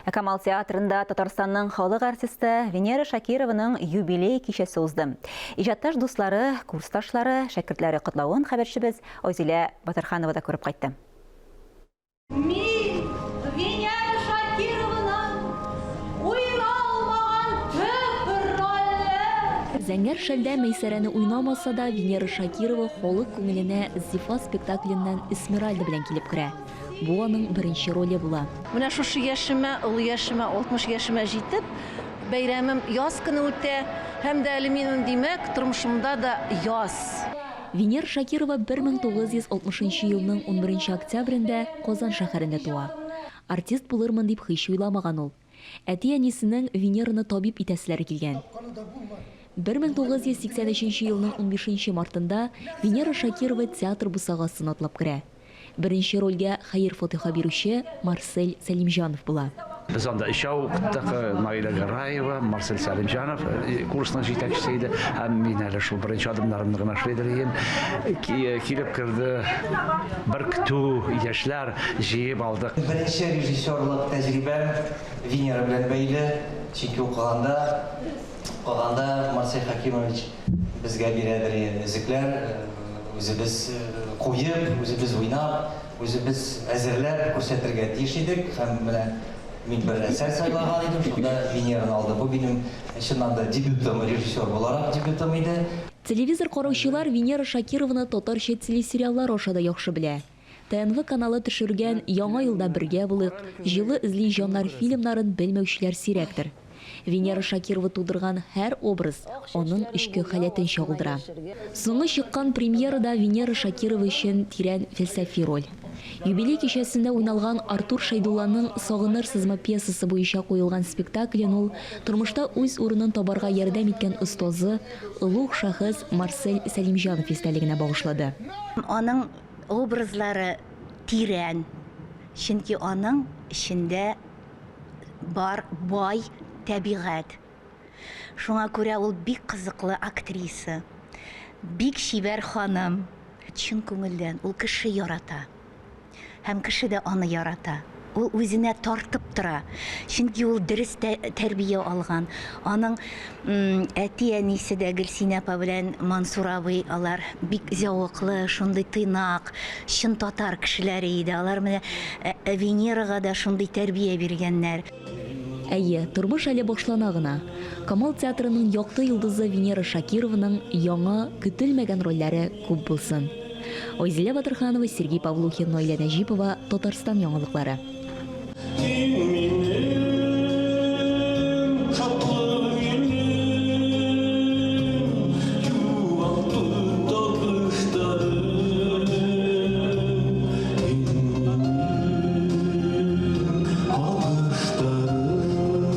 Ә Камал театрында Татарстанның халык артисты Венера Шакированың юбилей кичәсе узды. Иҗатташ дуслары, курсташлары, шәкертләре котлавын хәбәрчебез Айзилә Батырханова да күреп кайтты. Мин, Венера Шакированың уйналмаган төп роле! Зәңгәр шәлдә Мәйсәрәне уйнамаса да, Венера Шакирова халык күңеленә Зифа спектакленнән Эсмеральда белән килеп керә. Бу аның беренче роле була. Менә шушы яшемә, олы яшемә, 60 яшемә җитеп, бәйрәмем яз көне үтә. Һәм дә әле минем, димәк, тормышымда да яз. Венера Шакирова 1960 нчы елның унберенче октябрендә Казан шәһәрендә туа. Артист булырмын дип һич уйламаган ул. Әти-әнисенең Венераны табиб итәселәре килгән. 1983 елның унбишенче мартында Венера Шакирова театр бусагасын атлап керә. Беренче рольгә хәер-фатыйха бирүче Марсель Сәлимҗанов була. Без анда өчәү укыттык, Наилә Гараева, Марсель Сәлимҗанов курсның җитәкчесе иде, һәм мин әле шул беренче адымнарымны гына эшлидер идем. Килеп керде бер көтү яшьләр, җыеп алдык. Беренче режиссерлык тәҗрибәм Венера белән бәйле, чөнки укыганда, укыганда Марсель Хәкимович Безгә бирәдер өзекләр, үзебез куеп, үзебез уйнап, үзебез әзерләп күрсәтергә тиеш идек. Һәм менә мин бер әсәр сайлаган идем, шунда Венераны алды. Бу минем чыннан да дебютым, режиссер буларак дебютым иде. Телевизор караучылар Венера Шакированы татарча телесериаллар аша да яхшы белә. ТНВ каналы төшергән Яңа елда бергә булыйк, Җылы эзли җаннар фильмнарын белмәүчеләр сирәктер. Венера Шакирова тудырган һәр образ аның эчке халәтен чагылдыра. Соңгы чыккан премьерада Венера Шакирова өчен тирән фәлсәфи роль. Юбилей кичәсендә уйналган Артур Шәйдулланың Сагынырсызмы пьесасы буенча куелган спектаклен ул тормышта үз урынын табарга ярдәм иткән остазы, олуг шәхес Марсель Сәлимҗанов истәлегенә багышлады. Аның Образлары тирән, чөнки аның эчендә бар бай тәбигать. Шуңа күрә ул бик кызыклы актриса, бик чибәр ханым. Чын күңелдән ул кеше ярата. Һәм кеше дә аны ярата. Ул үзенә тартып тора. Чөнки ул дөрес тәрбия алган. Аның әти-әнисе дә Гөлсинә апа белән Мансур абый, алар бик зәвыклы, шундый тыйнак, чын татар кешеләре иде. Алар менә Венерага да шундый тәрбия биргәннәр. Әйе, тормыш әле башлана гына. Камал театрының якты йолдызы Венера Шакированың яңа, көтелмәгән рольләре күп булсын. Айзилә Батырханова, Сергей Павлухин, Наилә Нәҗипова, Татарстан яңалыклары.